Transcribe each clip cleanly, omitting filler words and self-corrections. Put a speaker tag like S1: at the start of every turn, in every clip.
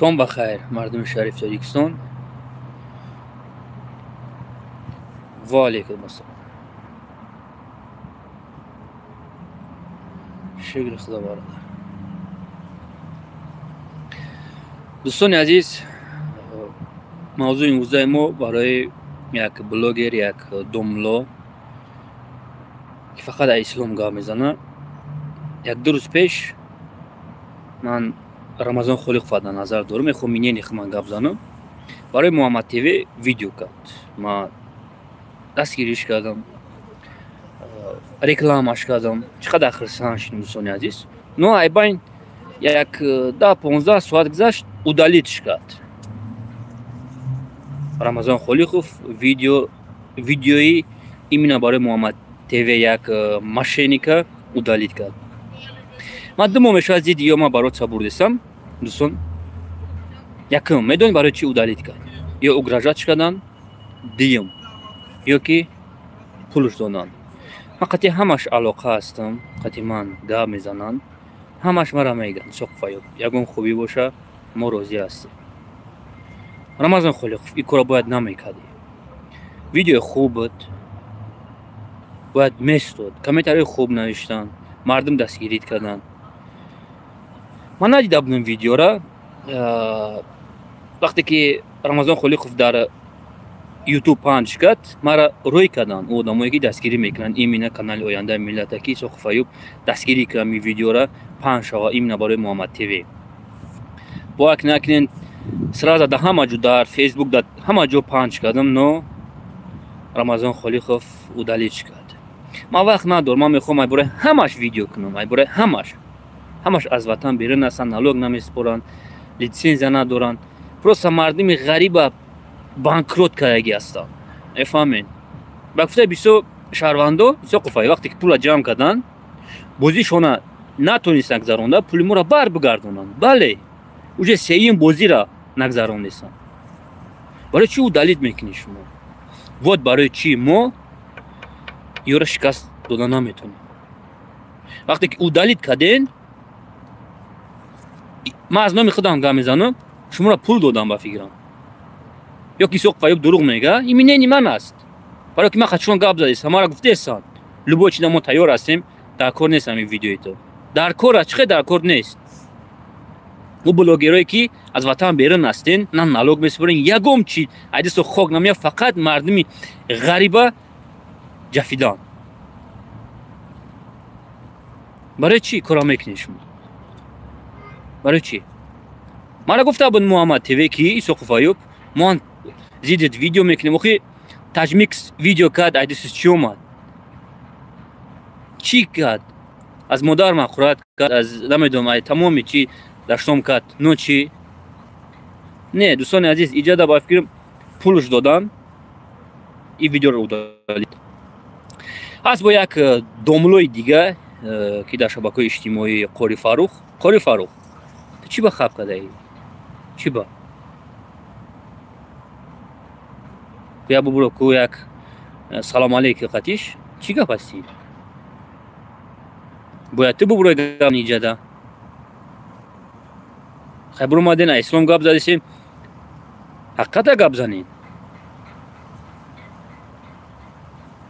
S1: Шом ба хайр, мардуми шариф Тоҷикистон. Ва алейкум ассалом. Шукри Худо, бародар. Дӯстони азиз, мавзӯи имрӯзаи мо барои як блогер, як домло, ки фақат аз ислом гап мезанад. Як ду рӯз пеш ман Рамазон Холиқов дар назар дорам, мехоҳам минени ман гап занам. Барои Муҳаммад ТВ видео кард. Ман дастгириш кардам, рекламаш кардам. Чӣ қадар хурсанд шудем, дӯстони азиз. Но айбайн як 10-15 соат гузашт, удалить кард. Рамазон Холиқов видеои именно барои Муҳаммад ТВ як мошенника удалить кард. Ман 2 моҳ мешавад зидди ё ман барот сабурдесам, дӯстон. Якум, медонед барои чӣ удалить кард? Ё угрожать кардан, дуюм, ё ки пулш доданд. Ман қатъи ҳамаш алоқа ҳастам, қатъи ман гап мезананд, ҳамаш мара мегӯянд Соқфаёб, ягон хубӣ боша, мо розӣ ҳастем. Рамазон Холиқов, ин корро бояд намекардӣ. Видеои хуб буд, бояд местод, комментарии хуб навиштанд, мардум дастгирит карданд. Ман надида будам видеора. Вақте ки Рамазон Холиқов дар YouTube панҷ кард, мара рӯй карданд одамое ки дастгирӣ мекунанд именно канали Ояндаи миллата, ки Исоқов Аюб дастгирӣ кардам ин видеора панҷ шава именно барои Муҳаммад ТВ. Бояд накунен, сразу дар ҳама ҷо, дар Facebook, дар ҳама ҷо панҷ кардам, но Рамазон Холиқов удалить кард. Ман вақт надорам, ман мехоҳам ай бораи ҳамаш видео кунам, ай бораи ҳамаш. Ҳамаш аз ватан берун ҳастанд, налог намесупоранд, литсензия надоранд. Просто мардуми ғариба банкрот кардагӣ ҳастанд. Мефаҳмед? Ба гуфтаи бисёр шаҳрвандо, Исоқов, вақте ки пула ҷамъ карданд, бозишона натонистанд гузаронда, пули моро бар бигардонанд. Бале, уже сеюм бозира нагзаронистанд. Барои чӣ удалить мекунӣ шумо? Вот барои чӣ мо ёро шикаст дода наметонем. Вақте ки удалить карден, ман аз номи худам гап мезанам, шуморо пул додам ба фикрам. Ё ки Исоқов Аюб дурӯғ мега, ин мнение ман аст. Барои ки ман хачон гап задистам, мара гуфтестанд. Любой чиза мо тайёр ҳастем, дар кор нест ҳамин видеои ту. Дар кор аст, чӣ хел дар кор нест? Мо блогерое ки аз ватан берун ҳастен, на налог месупорем, ягом чи айдисо хок намеяд, фақат мардуми ғариба ҷафидан. Барои чӣ кора мекунед шумо? Барои чӣ? Мара гуфта буд Муҳаммад ТВ ки Исоқов Аюб, мо зиддит видео мекунем. Охи Таҷмикс видео кард, айдисис чӣ омад? Чӣ кард? Аз модар мақурат кард, аз намедонам, ай тамоми чӣ даштом кард, но чӣ? Не, дӯстони азиз, иҷода ба фикрам пулш додан, ин видеоро удалить. Ҳаст бо як домлои дига, ки дар шабакаҳои иҷтимоӣ Қори Фарух. Қори Фарух, ту чӣ ба хаб кардаӣ? Чӣ ба? Я бубуро ку як салом алейки қатиш, чӣ гап ҳастӣ? Бояд ту бубурои гап иҷада. Хай буромаден, ислом гап задисем, ҳақиқата гап занед.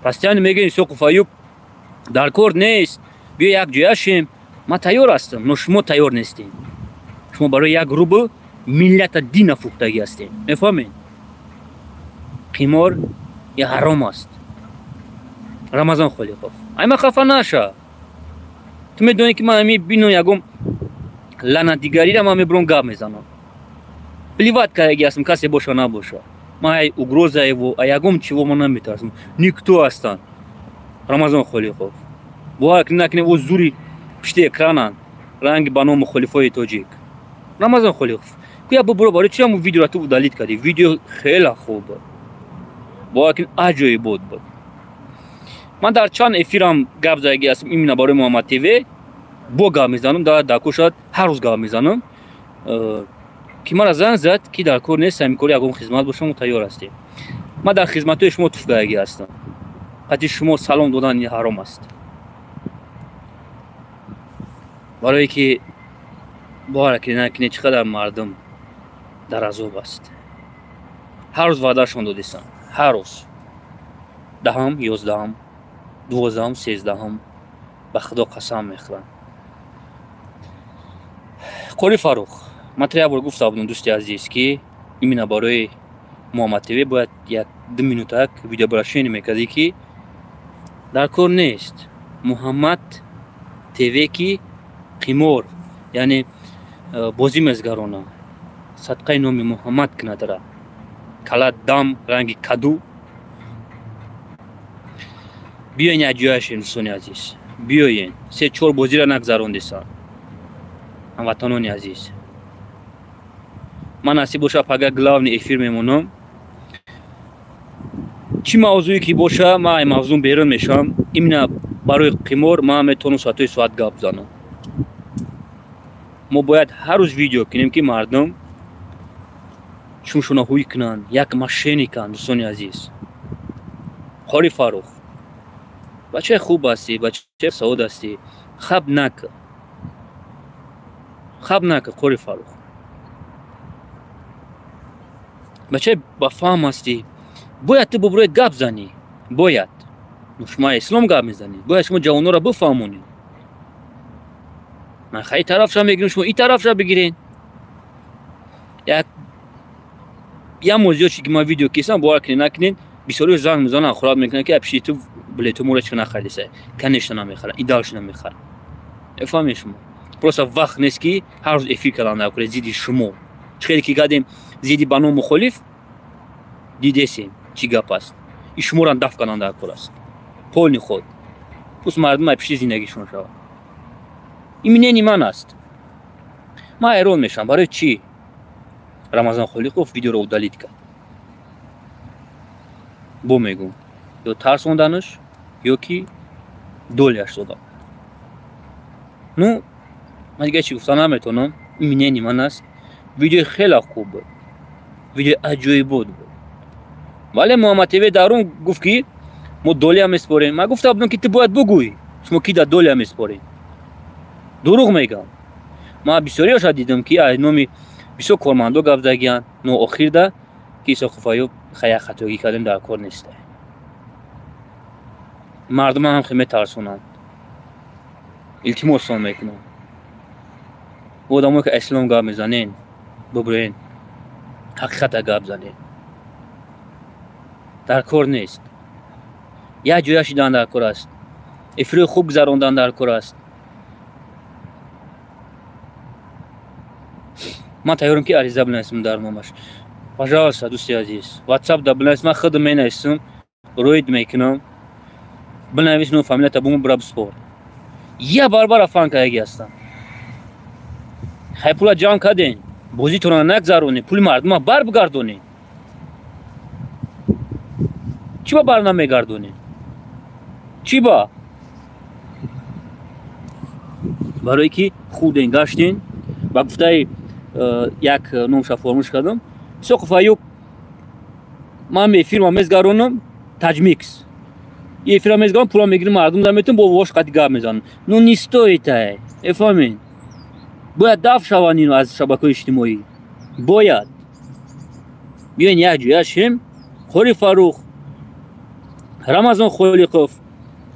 S1: Постоянно мегӯем Исоқов Аюб дар кор нест, биё як ҷоя шем. Ман тайёр ҳастам, но шумо тайёр нестед. Шумо барои як рубл миллата дина фурӯхтагӣ ҳастед. Мефаҳмед? Қимор я ҳаром аст. Рамазон Холиқов, ай ман хафа наша. Ту медонӣ ки ман ҳамин бинам ягон лаънатдигарира ман мебурам гап мезанам. Плевать кардагӣ ҳастам, касе боша набоша. Ман ай угрозаево, ай ягон чиво ман наметарсам. Никто ҳастанд. Рамазон Холиқов. Бовар кунед накунед, о зури пушти экрананд, ранги ба ном мухолифои тоҷик. Рамазон Холиқов, куя бубуро, барои чӣ ҳамун видеоро ту удалить кардӣ? Видео хеле хуб буд. Бовар кунед, аҷоибот буд. Ман дар чанд эфирам гап задагӣ ҳастам именно барои Муҳаммад ТВ. Бо гап мезанам, дар кор шояд ҳар рӯз гап мезанам, ки мара занг зад, ки дар кор нест, ҳамин кори ягон хизмат бошам, мо тайёр ҳастем. Ман дар хизматҳои шумо туф кардагӣ ҳастам. Қатъи шумо салом додан ҳаром аст. Барое ки бовар кунед накунед, чӣ қадар мардум Дар азоб аст. Ҳар рӯз ваъдашон додистам. Ҳар рӯз. 10-м, 11-м, 12-м, 13-м ба Худо қасам мехӯрам. Қори Фаррух, ман тра як бор гуфта будам, дӯсти азиз, ки именно барои Муҳаммад ТВ бояд як ду минутак видеообращение мекардӣ, ки дар кор нест Муҳаммад ТВ, ки қимор, яъне бозӣ мезгарона, садқаи номи Муҳаммад кунадра кала дам ранги каду. Биёен як ҷояшем, дӯстони азиз, биёен. 3-4 бозиро нагзарондисан, ҳамватанони азиз. Ман насиб боша, пага главный эфир мемонам. Чӣ мавзӯе ки боша, ман ай мавзӯъ берун мешавам. Именно барои қимор ман метавонам соатҳои соат гап занам. Мо бояд ҳар рӯз видео кунем, ки мардум чуншона ҳуй кунанд, як мошенниканд, дӯстони азиз. Қори Фаррух, бачаи хуб ҳастӣ, бачаи савод ҳастӣ, хаб нака, хаб нака. Қори Фаррух, бачаи бафаҳм ҳастӣ, бояд ту боброи гап занӣ, бояд шумо ислом гап мезанед, бояд шумо ҷавононро бифаҳмонед. Ман хай тарафша мегирам, шумо и тарафша бигирен. Як моҳ зиёд шуд, ки ман видео кисам, бовар кунед накунед, бисёриҳо занг мезананд, хурат мекунанд, ки пиши ту билету моро чӣ нахаридиса. Конечно, намехарам, и дальше намехарам. Мефаҳмед шумо? Просто вақт нест, ки ҳар рӯз эфир кардан накунед зидди шумо. Чӣ хеле ки кардем зидди ба ном мухолиф, дидесем чӣ гап аст. И шуморо дафт кардан дар кор аст. Полный ход. Пусть мардум ай пишти зиндагишон шавад. Ин мнение ман аст. Ман ҳайрон мешавам, барои чӣ Рамазон Холиқов видеоро удалить кард. Бо мегӯм, ё тарсонданаш, ё ки доляш додам. Ну, ман дигар чӣ гуфта наметавонам. Ин мнение ман аст. Видеои хеле хуб буд. Видеои аҷоибот буд. Вале Муҳаммад ТВ дар он гуфт, ки мо доля меспорем. Ман гуфта будам, ки ту бояд бугӯӣ, шумо ки дар доля меспорем. Дурӯғ мегӯям. Ман бисёриҳоша дидам, ки аз номи бисёр кормандо гап задагиянд, но охирда ки Исоқов Аюб хая хатогӣ кардем, дар кор нест. Мардума ҳам хеле метарсонанд. Илтимосон мекунам. Одамое ки ислом гап мезанен, бубурен, ҳақиқата гап занен. Дар кор нест. Як ҷоя шидан дар кор аст. Эфирои хуб гузарондан дар кор аст. Ман тайёрам, ки ариза бинависам дар номаш. Пожалуйста, дӯсти азиз, WhatsApp да бинавис, ман худам менависам, рӯид мекунам. Бинавис, ном фамилията буму бира биспор. Я барбара фан кадаги ҳастам. Хай пула ҷамъ карден, бозитонро нагзаронед, пули мардума бар бигардонед. Чӣ ба бар намегардонед? Чӣ ба? Барое ки хурден гаштен, ба гуфтаи як номша фаромӯш кардам, Исоқов Аюб, ман эфирма мезгаронам, Таҷмикс. И эфира мезгарам, пула мегирам, мардум да метавонам, бо вош қати гап мезанам. Ну не стоит ай. Мефаҳмед? Бояд дафт шаванд ино аз шабакаҳои иҷтимоӣ. Бояд. Биёен як ҷоя шем, Қори Фаррух, Рамазон Холиқов,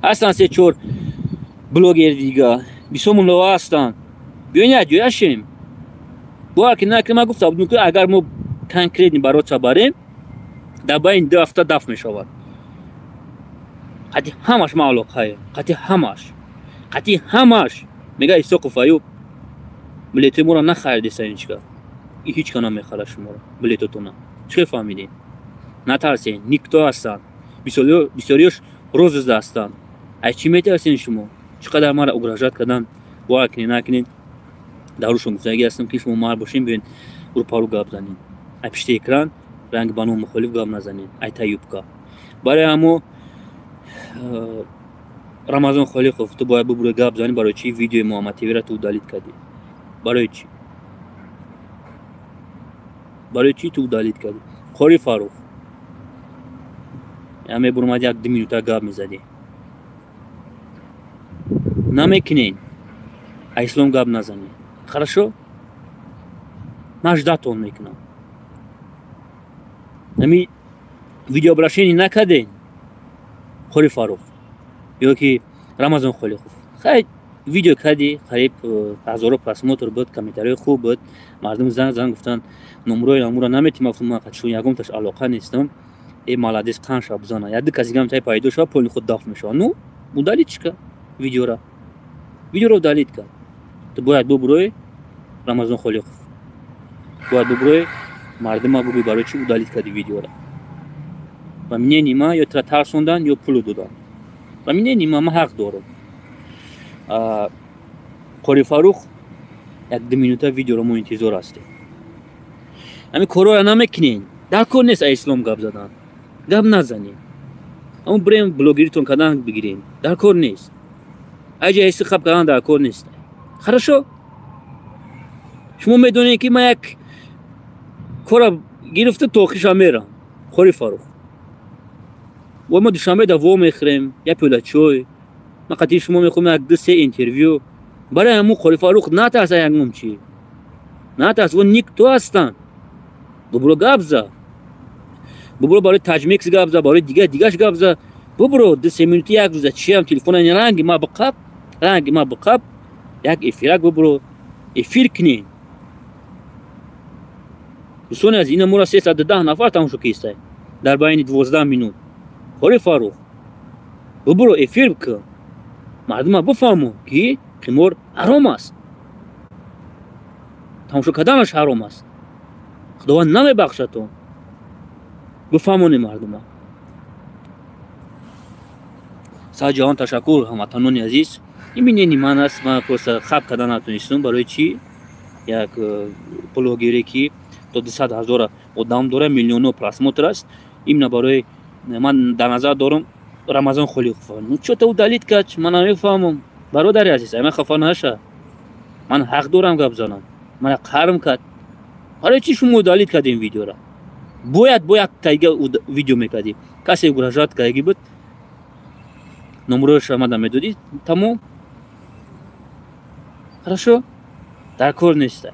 S1: ҳастанд 3-4 блогер дига, бисёр муллоҳо ҳастанд. Биёен як ҷоя шем. Бовар ки накунед, ман гуфта будам, ки агар мо конкретно бороться барем, дар байни 2 ҳафта дафт мешавад. Қати ҳамаш ман алоқаем, қати ҳамаш. Қати ҳамаш. Мега Исоқов Аюб, билетои моро нахаридеса ҳечка. И ҳечка намехарад шуморо, билетотона. Чӣ фаҳмидед? Натарсен, никто ҳастанд. Бисёриёш розызда ҳастанд. Ай чӣ метарсен шумо? Чӣ қадар маро угрожать кардан, бовар кунед накунед, дар рӯшон гуфтагӣ ҳастам, ки шумо мард бошед, биёед рӯпарӯ гап занед. Ай пишти экран ранги ба ном мухолиф гап назанед, ай та юбка. Барои ҳамо Рамазон Холиқов, ту бояд бубурӣ гап занӣ, барои чӣ видеои Муҳаммад ТВ-ро ту удалить кардӣ? Барои чӣ? Барои чӣ ту удалить кардӣ? Қори Фаррух, я мебурмад як ду минута гап мезадӣ. Намекунед, а ислом гап назанед. Хорошо? Ман ждатон мекунам. Ами видеообращение накарден Қори Фаррух ё ки Рамазон Холиқов. Хай видео кардӣ, қариб ҳазоро просмотр буд, комментариҳои хуб буд, мардум занг гуфтанд номрои амура наметим, гуфтам ман қачун ягонташ алоқа нестам. Э молодец, қанша бизана. Як ду каси гам тай пайдо шава, полни худ даф мешава. Ну, удалить чика видеора. Видеоро удалить кард. Ту бояд бубурӯи Рамазон Холиқов. Бояд бубурӯи мардума бугӯй барои чӣ удалить кардӣ видеора. Ба мнении ман ё тра тарсондан, ё пулу додан. Ба мнении ман ҳақ дорам. Қори Фаррух як ду минута видеоро мо интизор ҳастем. Ҳамин корҳоро намекунем. Дар кор нест ислом гап задан. Гап назанем. Ҳамон бирем блогеритон кардан бигирем. Дар кор нест. Айҷа ҳисси хаб кардан дар кор нест. Хорошо? Шумо медонед ки ман як кора гирифта то охириша мерам. Қори Фаррух. Вой мо душанбе да во мехӯрем, як пиёла чой. Ман қатъи шумо мехоҳам як ду се интервю. Барои ҳамун Қори Фаррух натарса ягон чӣ. Натарс, во никто ҳастанд. Бубуро гап за. Бубуро барои Таҷмикс гап за, барои дигар дигаш гап за. Бубуро ду се минути як рӯза чиам телефона ранги ма биқаб, ранги ма биқаб, як эфирак бубуро эфир кунем. Дӯстони азиз, ина моро 310 нафар тамошо кистай дар байни 12 минут. Қори Фаррух, бубуро эфир кун. Мардума бифаҳму ки қимор ҳаром аст. Тамошо карданаш ҳаром аст. Худованд намебахшад он. Бифаҳмонем мардума. Сад ҷаҳон ташаккур ҳамватанони азиз. Ин мнении ман аст, ман просто хаб кардан натонистам. Барои чӣ? Як блогере ки то 200 ҳазор одам дора, миллионҳо просмотр аст. Именно барои ман дар назар дорам Рамазон Холиқов. Ну чё-то удалить кард, ман намефаҳмам. Бародари азиз, ай ман хафа наша. Ман ҳақ дорам гап занам. Мана қарм кард. Барои чӣ шумо удалить кардем видеора? Бояд бо як тайга видео мекардем. Касе угрожать кардаги буд, номрояшро мада медодӣ, тамом. Хорошо? Дар кор нест.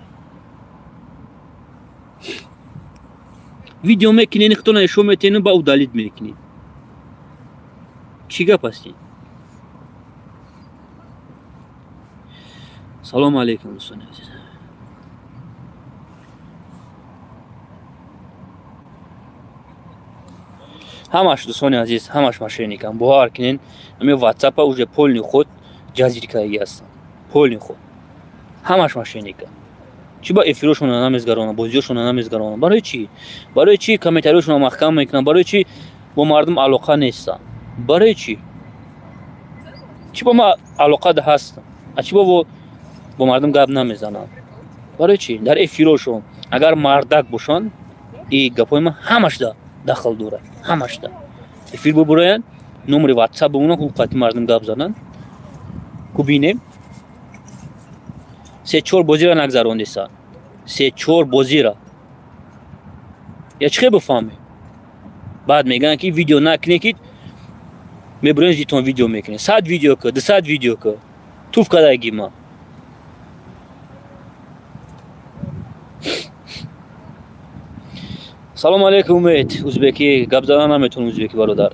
S1: Видео мекунед, худтона ишо метенед, ба удалить мекунед. Чӣ гап ҳастед? Салому алейкум, дӯстони азиз. Ҳамаш дӯстони азиз, ҳамаш мошенникам. Бовар кунед, ҳамин WhatsApp-а уже полни худ ҷазир кардаги ҳастам. Полни худ. Ҳамаш мошенникам. Чӣ ба эфирошонро намезгаронам, бозиёшонро намезгаронам? Барои чӣ? Барои чӣ комментариёшонро маҳкам мекунам? Барои чӣ бо мардум алоқа нестам? Барои чӣ? Чӣ бо ман алоқа ҳастам? А чӣ бо мардум гап намезанам? Барои чӣ? Дар эфирошон агар мардак бошанд, и гапҳои ман ҳамашда дахл дорад, ҳамашда. Эфир бубуроянд, номери WhatsApp бимонанд, хуб қати мардум гап зананд. Ку бинем. 3-4 бозиро нагзарондисан. 3-4 бозиро. Я чӣ хел бифаҳмем? Баъд мегӯянд ки видео накунед, ки мебурем зитон видео мекунем. 100 видео ку, 200 видео ку. Туф кардаги ма. Салом алейкум, Умед. Узбекӣ гап задан наметавонам, узбекӣ бародар.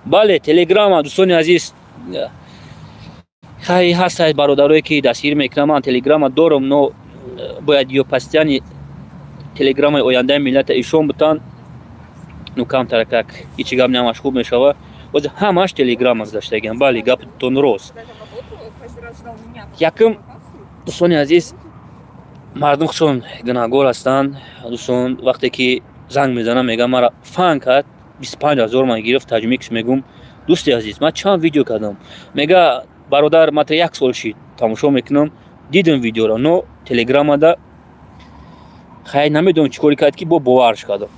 S1: Бале, Телеграма, дӯстони азиз, хай ҳастанд бародарое ки дастгирӣ мекунанд. Ман Телеграма дорам, но бояд ё пастияни Телеграмаи ояндаи миллата ишон бутанд. Ну камтаракак ҳеҷ гап намаш хуб мешава. Боз ҳамаш Телеграма гузаштагиам. Бале, гаптон рост. Якум, дӯстони азиз, мардум худшон гунаҳгор ҳастанд. Дӯстон, вақте ки занг мезанам, мегӯям мара фан кард, 25 ҳазор ман гирифт, Таҷмикс мегӯм. Дӯсти азиз, ман чанд видео кардам. Мега бародар, ман та як сол шид тамошо мекунам, дидам видеоро, но Телеграмада хай намедонам чӣ кори кард ки бо боварш кардам.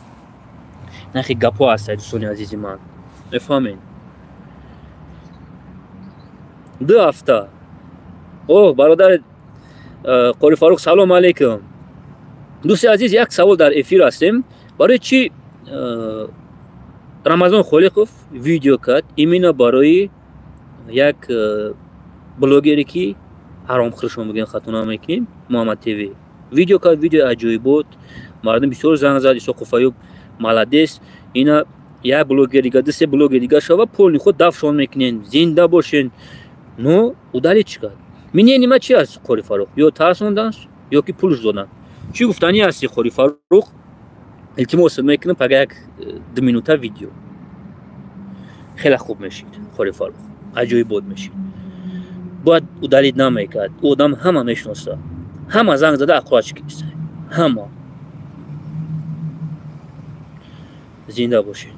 S1: Нахи гапҳо ҳастад, дӯстони азизи ман. Мефаҳмед? 2 ҳафта. О, бародар Қори Фаррух, салом алейкум. Дӯсти азиз, як савол дар эфир ҳастем. Барои чӣ Рамазон Холиқов видео кард именно барои як блогере ки ҳаромхӯршон мегӯянд, хато намекунем, Муҳаммад ТВ. Видео кард, видео аҷоибот, мардум бисёр занг зад, Исоқов Аюб молодец. Ина як блогер дига, ду се блогер дига шава, полни худ дафшон мекунен, зинда бошен. Но удалить чӣ кард? Мнение ма чи аст Қори Фаррух? Ё тарсонданш, ё ки пулш додан. Чӣ гуфтанӣ ҳасти Қори Фаррух? Илтимос мекунам, пага як ду минута видео. Хеле хуб мешид Қори Фаррух, аҷоибот мешид. Бояд удалить намекард. Ӯ одам ҳама мешиноса. Ҳама занг зада ақлаш киса. Ҳама. Зинда бошед.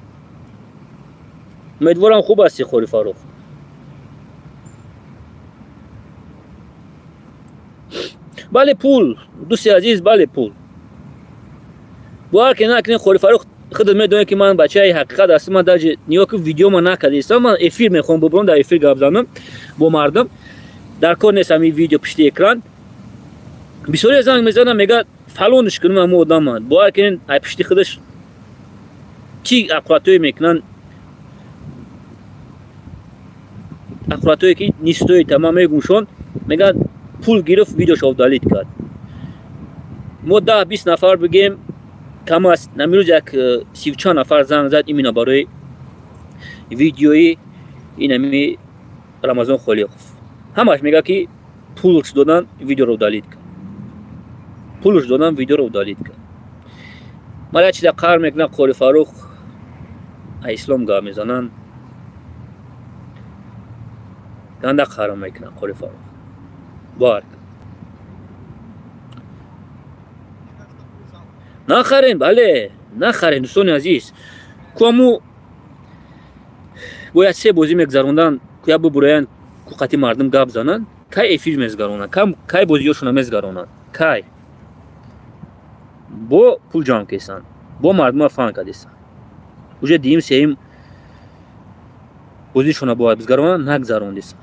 S1: Умедворам хуб ҳасти Қори Фаррух. Бале пул, дӯсти азиз, бале пул. Бовар ки накунед, Қори Фаррух, худат медонед ки ман бачаи ҳақиқат ҳастам, ман даже нигоҳ ки видео ма накардистам, ман эфир мехоҳам бубурам, дар эфир гап занам бо мардум. Дар кор нест ҳамин видео пишти экран. Бисёре занг мезанам, мегӯяд фалонш кунам ҳамон одама. Бовар кунед, ай пишти худаш чӣ аққуратҳое мекунанд, аққуратҳое ки нистои тамом мегӯшон, мегӯяд пул гирифт, видеошо удалить кард. Мо 10-20 нафар бигем кам аст. Намирӯз як 34 нафар занг зад именно барои видеои инами Рамазон Холиқов. Ҳамаш мегӯяд ки пулш додан, видеоро удалить кард. Пулш додан, видеоро удалить кард. Ман як чиза қаҳр мекунам, Қори Фаррух ислом гап мезананд. Ганда қаҳр мекунам Қори Фаррух. Бовар кун. Нахарен, бале, нахарен, дӯстони азиз. Ку бояд се бозӣ мегзарондан, ку як бубуроянд, ку қати мардум гап зананд, кай эфир мезгаронанд, кай бозиёшона мезгаронанд, кай бо пул ҷамъ кесанд, бо мардума фан кардесанд. Уже дуюм сеюм бозишона бояд бизгаронанд, нагзарондесанд.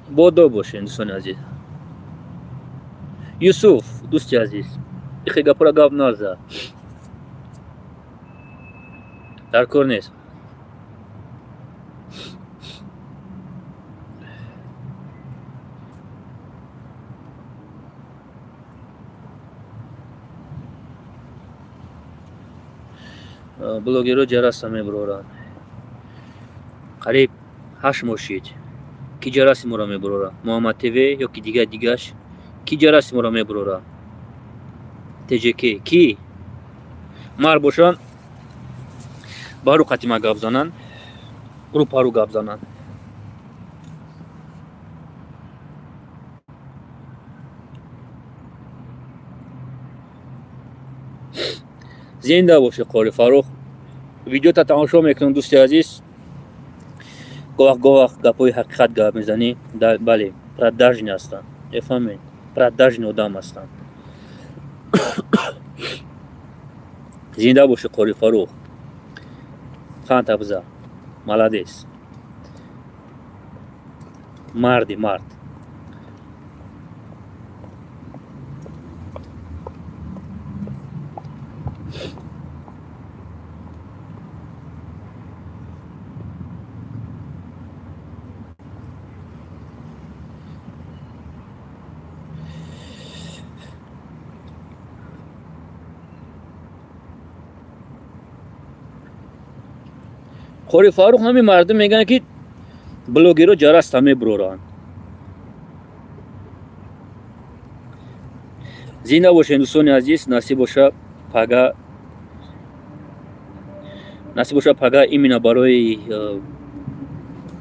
S1: Бодо бошед, дӯстони азиз. Юсуф, дӯсти азиз, ихе гапора гап наза. Дар кор нест. Блогерро ҷараса мебуроранд. Қариб 8 моҳ шид. Ки ҷараси моро мебурора? Муҳаммад ТВ ё ки дигар дигаш? Ки ҷараси моро мебурора? ТЖК ки? Мар бошанд, бару қатима гап зананд, рӯ пару гап зананд. Зинда бошед Қори Фаррух. Видеота тамошо мекунам, дӯсти азиз. Говах-говах гапҳои ҳақиқат гап мезанӣ. Бале, продажни ҳастанд. Мефаҳмед? Продажни одам ҳастанд. Зинда бошед Қори Фаррух. Қанд абза. Молодец. Марди мард. Қори Фаррух ҳамин мардум мегӯянд ки блогерро ҷараста мебуроранд. Зинда бошед дӯстони азиз, насиб боша пага, насиб боша пага именно барои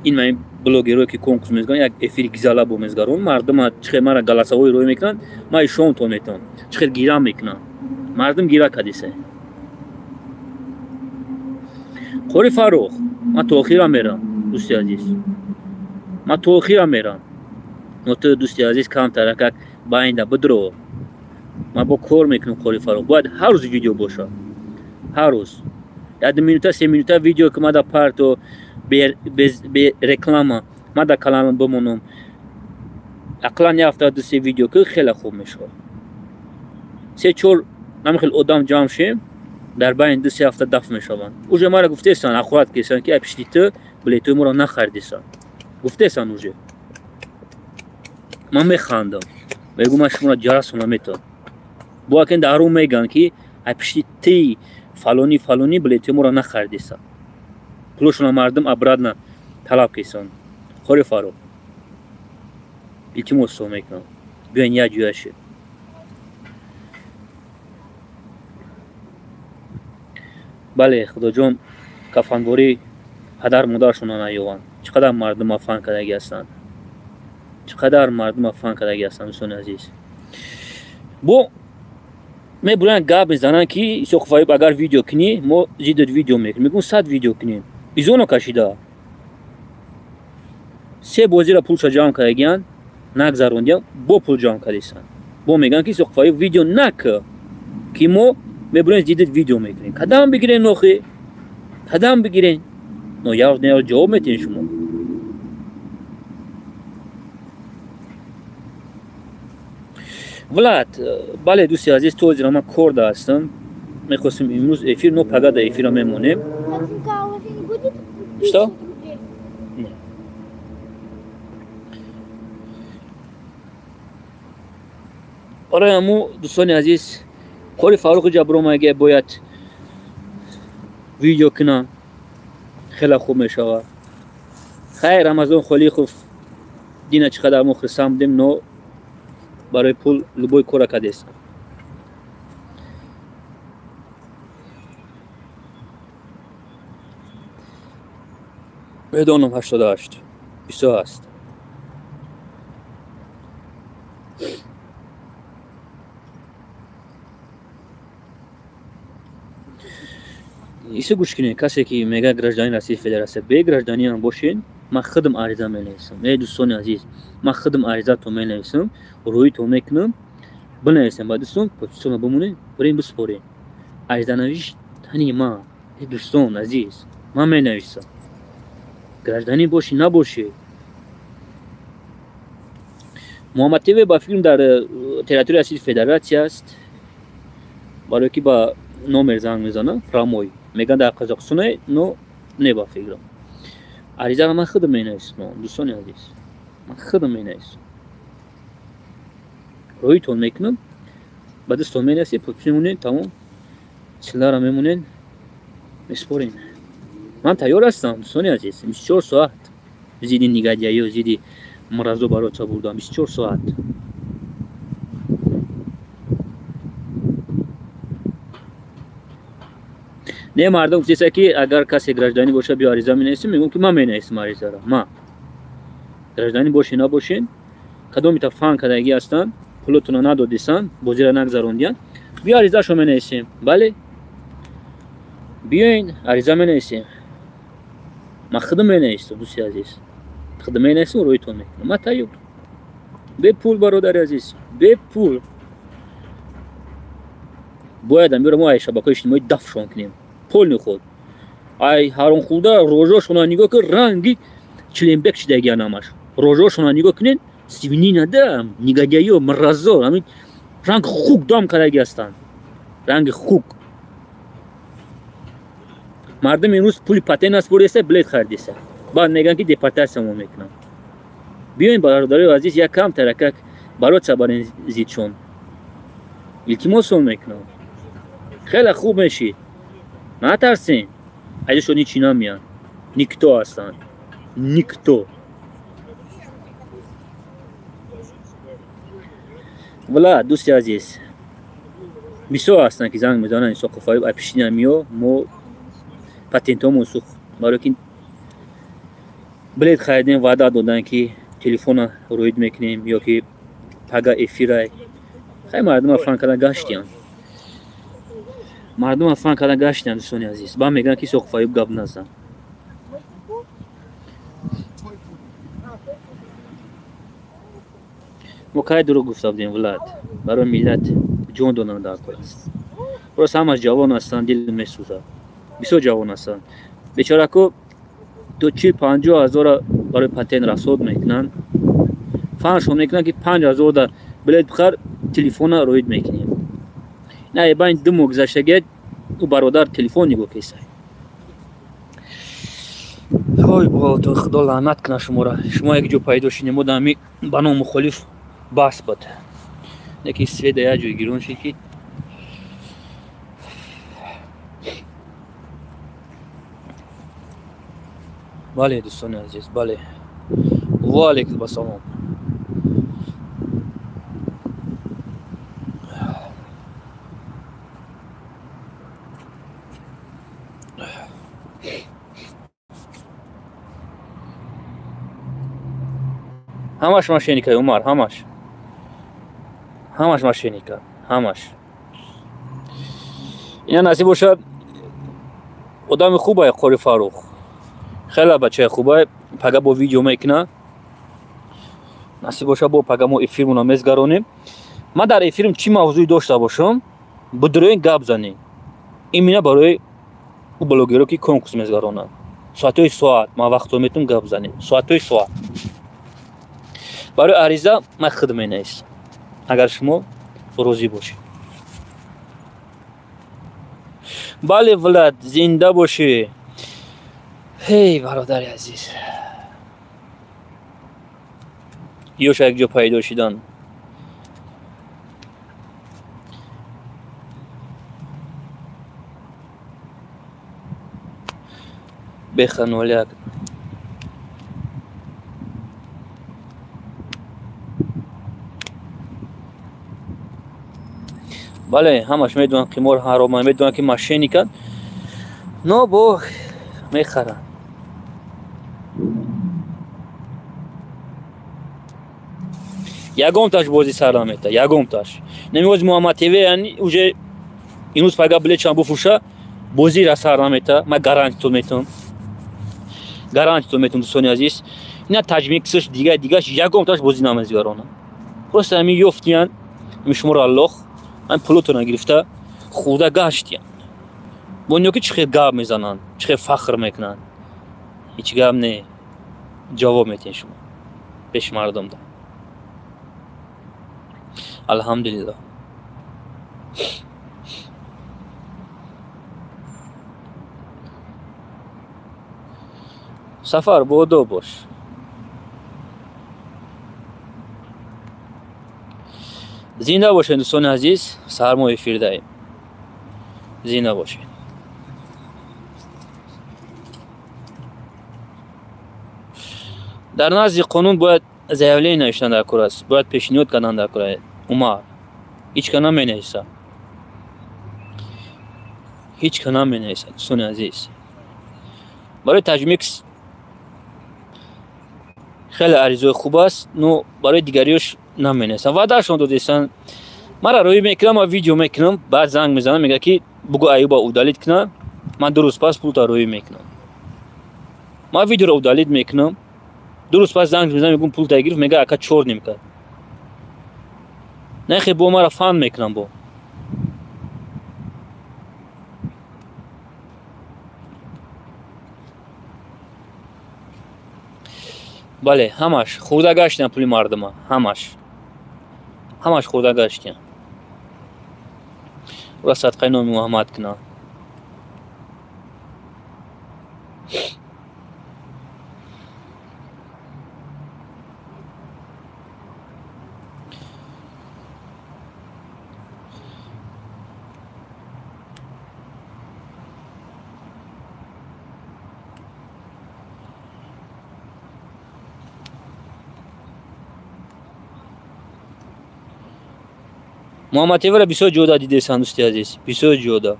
S1: ин блогерое ки конкурс мезгаранд, як эфири гизала бо мезгарон. Мардума чӣ хел мара галасавои рӯй мекунанд, ман ишонтон метавонам. Чӣ хел гира мекунанд. Мардум гира кадисе. Қори Фаррух, ман то охира мерам, дӯсти азиз. Ман то охира мерам. Но ту, дӯсти азиз, камтаракак байнда бидро. Ман бо кор мекунам, Қори Фаррух. Бояд ҳар рӯз видео бошад. Ҳар рӯз. Як ду минута, се минута видео ки ман дар парто бе реклама, ман дар каналам бимонам. Ақлан як ҳафта ду се видео ки хеле хуб мешавад. Се чор намихел одам ҷамъ шем, дар байни ду се ҳафта дафн мешаванд. Уже мара гуфтесан, ақурат кесан ки пишти ту билетҳои моро нахаридисан. Гуфтесан уже. Ман механдам. Мегӯм ман шуморо ҷарасона метавам. Бо акен дар рӯ мегӯянд ки ай пишти ти фалони фалони билетҳои моро нахаридесан. Пулошона мардум обратно талаб кесан. Хори Фаррух. Илтимос со мекунам. Биёен як ҷоя шед. Бале, Худоҷон, кафанборӣ падар модаршона наёванд. Чӣ қадар мардума фан кардагӣ ҳастанд. Чӣ қадар мардума фан кардагӣ ҳастанд, дӯстони азиз. Бо мебуранд гап мезананд ки Исоқов Аюб агар видео кунӣ, мо зиддат видео мекунем. Мегӯм 100 видео кунем. Изоно кашида. Се бозиро пулша ҷамъ кардагиянд, нагзарондиянд, бо пул ҷамъ кардисанд. Бо мегӯянд ки Исоқов Аюб видео накӯ, ки мо мебурем зиддат видео мекунем. Кадам бигирен нохи? Кадам бигирен? Но яр не ҷавоб метиҳед шумо. Влад, бале дӯсти азиз, то ҳозир ман корда ҳастам. Мехостем имрӯз эфир, но пага да эфира мемонем. Что? Барои ҳамун дӯстони азиз, Қори Фаррухи Ҷабромаге бояд видео кунам. Хеле хуб мешавад. Хайр, Рамазон Холиқов дина чӣ қадар мо хурсанд будем, но барои пул любой кора кардест. Медонам 88 бисёр аст. Исо гӯш кунед, касе ки мегӯяд гражданин Россияи Федератсия, бе гражданиам бошед, ман худам ариза менависам. Эй дӯстони азиз, ман худам аризатон менависам, рӯитон мекунам, бинависем ба дӯстон, подписона бимонед, бирем биспорем. Аризанавиш тани ман, эй дӯстон азиз, ман менависам. Гражданин бошӣ набошӣ. Муҳаммад ТВ ба филм дар территорияи Россияи Федератсия аст. Барои ки ба номер занг мезанам, прямой. Мегӯянд дар Қазоқистон, но не ба фикрам. Аризаро ман худам менависам, дӯстони азиз. Ман худам менависам. Рӯитон мекунам, ба дӯстон менависем, подпис мемонед, тамом. Чиларо мемонед, меспорем. Ман тайёр ҳастам, дӯстони азиз. 24 соат зидди нигадяё, зидди мразо бароца бурдам. 24 соат. Не мардум гуфтеса ки агар касе гражданин боша биё ариза менависем, мегӯм ки ман менависам аризаро. Ман гражданин бошед набошед, кадомита фан кардагӣ ҳастанд, пулотонро надодисанд, бозиро нагзарондиянд, биё аризаашо менависем. Бале, биёин ариза менависем. Ман худам менависам, дӯсти азиз. Худам менависам, рӯитон мекунам. Ман тайёр. Бепул, бародари азиз, бепул. Бояд амиро мо ай шабакаҳои иҷтимоӣ дафшон кунем. Полни худ. Ай ҳаромхӯрда рожошона нигоҳ кун, ранги чилембек шидагиян ҳамаш. Рожошона нигоҳ кунед, свинина да, негодяё, мразо, ҳамин ранг хук дам кардаги ҳастанд. Ранги хук. Мардум имрӯз пули патент наспоридаста, билет харидиста. Баъд мегӯянд ки депортатсия мо мекунам. Биёем бародарои азиз, як кам таракак бароца барин зидшон. Илтимосон мекунам. Хеле хуб мешид. Натарсен. Айдашон ҳичи намеянд. Никто ҳастанд. Никто. Вала, дӯсти азиз, бисёр ҳастанд ки занг мезананд Исоқов Аюб, ай пишти намиё, мо патентҳомон сӯхт. Барои ки билет харидем, ваъда доданд ки телефона рӯид мекунем ё ки пага эфирай. Хай мардума фан карда гаштиянд. Мардума фан карда гаштиянд, дӯстони азиз. Баъд мегӯянд ки Исоқов Аюб гап назан. Мо кай дурӯғ гуфта будем, Влад? Барои миллат ҷон додан дар кор аст. Просто ҳамаш ҷавон ҳастанд, дил месӯзад. Бисёр ҷавон ҳастанд. Бечорако то 40-50 ҳазора барои патент расод мекунанд. Фаншон мекунанд ки 5 ҳазор да билет бихар, телефона рӯид мекунем. На, байн 2 моҳ гузаштагият, ӯ бародар телефон нигоҳ кесай. Ой, бо то Худо лаънат кунад шуморо. Шумо як ҷо пайдо шинем, мо дар ҳамин ба ном мухолиф Бас буд. Неки свет як ҷой гирон шид ки бале дӯстони азиз, бале. Ва алайкум ассалом. Ҳамаш мошенника, Умар, ҳамаш. Ҳамаш мошенника, ҳамаш. Ина насиб бошад одами хубае Қори Фаррух. Хеле бачаи хубае, пага бо видео мекуна. Насиб бошад бо пага мо эфирмонро мезгаронем. Ман дар эфирм чӣ мавзӯе дошта бошам, бидуроен гап занем. Именно барои ӯ блогеро ки конкурс мезгаронанд. Соатҳои соат ман вақтро метавонам гап занем. Соатҳои соат. Барои ариза ман худ менависам, агар шумо розӣ бошед. Бале Влад, зинда бошӣ. Ҳей бародари азиз. Ёш як ҷо пайдо шидан. Беха 01. Бале, ҳамаш медонанд қимор ҳароманд, медонанд ки мошенниканд, но бо мехаранд. Ягонташ бозӣ сар намета, ягонташ. Намеози Муҳаммад ТВ, яъни уже имрӯз пага билетшам буфурӯша, бозиро сар намета. Ман гарантитон метавам. Гарантитон метавам, дӯстони азиз. Ина таҷмиксш дига дигаш ягонташ бозӣ намезгарона. Просто ҳамин ёфтиянд, ҳамин шуморо аллоҳ ҳамин пулотонро гирифта хӯрда гаштиянд. Бо ниё ки чӣ хел гап мезананд, чӣ хел фахр мекунанд. Ҳеҷ гап не. Ҷавоб метиҳед шумо пеши мардумда. Алҳамдулиллоҳ. Сафар бодо бош. Зинда бошед дӯстони азиз, саҳар мо эфирдаем. Зинда бошед. Дар назди қонун бояд заявление навиштан дар кор аст, бояд пешниҳод кардан дар кор аст. Умар, ҳеҷ ка наменависа. Ҳеҷ ка наменависа, дӯстони азиз. Барои таҷмикс хеле аризои хуб аст, но барои дигариёш наменависам. Ваъдаашон додестан. Мара рӯй мекунам, ман видео мекунам, баъд занг мезанам, мегӯяд ки бугӯ Аюба удалит кунам, ман ду рӯз пас пулта рӯй мекунам. Ман видеоро удалит мекунам, ду рӯз пас занг мезанам, мегӯям пулта гирифт, мегӯяд ака чор ним кард. Нахе бо мара фан мекунам бо. Бале, ҳамаш хӯрда гаштиям пули мардума, ҳамаш. Ҳамаш хӯрда гаштиям. Ура садқаи номи Муҳаммад кунам. Муҳаммад ТВ-ро бисёр ҷода дидесан, дӯсти азиз, бисёр ҷода.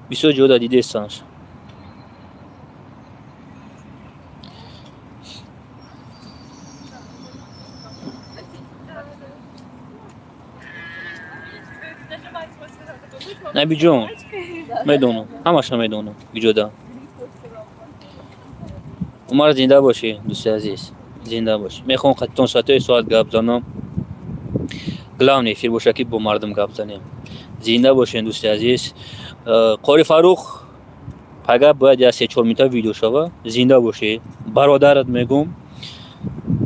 S1: Бисёр ҷода дидесан. Набиҷон, медонам, ҳамаша медонам, ҷода. Умар, зинда бошӣ, дӯсти азиз, зинда бошӣ. Мехоҳам қатитон соатҳои соат гап занам. Главный эфир боша ки бо мардум гап занем. Зинда бошед, дӯсти азиз. Қори Фаррух пага бояд як 3-4 минута видео шава. Зинда бошед. Бародарат мегум.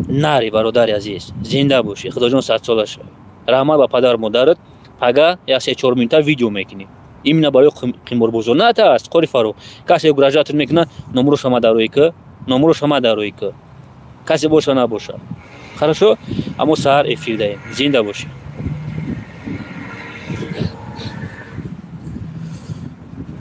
S1: Нари бародари азиз. Зинда бошед. Худоҷон садсола шав. Раҳмат ба падар модарат. Пага як 3-4 минута видео мекунӣ. Именно барои қиморбозон. На таст, Қори Фаррух. Касе угрожать мекунад, номро шама дарои ки, номро шама дарои ки. Касе боша набоша. Хорошо, аммо саҳар эфир даем. Зинда бошед.